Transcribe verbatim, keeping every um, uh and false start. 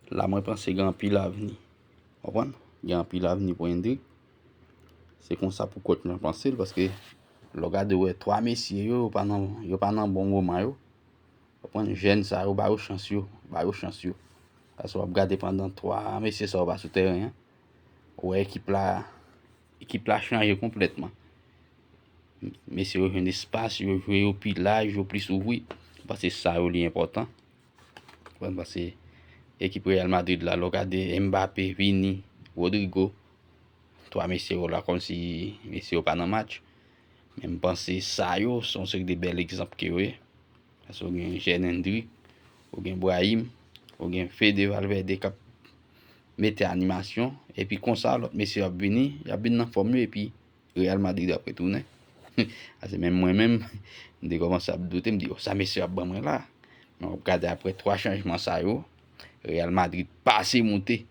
La mwen panse gen anpil avni. Konprann? Gen anpil avni pou Endrick. Se konsa pou coach mwen panse l, paske lè w gade, w wè twa mesye yo, yo pa nan, yo pa nan bon moman yo. Konprann? Jèn sa yo, ba yo chans yo, ba yo chans yo. Paske w ap gade pandan twa mesye sa yo pa sou teren an, w wè ekip la, ekip la chanje konplètman. Mesye yo jwenn espas, yo jwe yo pi laj, yo plis ouvri. Paske sa yo li enpòtan. Konprann? Paske ekip Real Madrid la, lè w gade Mbappé, Vini, Rodrygo, twa mesye yo la, kòmsi mesye yo pa nan match. Men m panse sa yo se yon seri de bèl egzanp ke yo ye. Paske w gen jèn Endrick, w gen Brahim, w gen Fede Valverde k ap mete animasyon. Epi konsa, lòt mesye yo ap vini, y ap vin nan fòm yo, epi Real Madrid ap retounen. Paske menm mwen menm, m te kòmanse ap doute, m di, "Oh, sa mesye ap ban mwen la?" Men w ap gade apre twa chanjman sa yo, Real Madrid pase moute.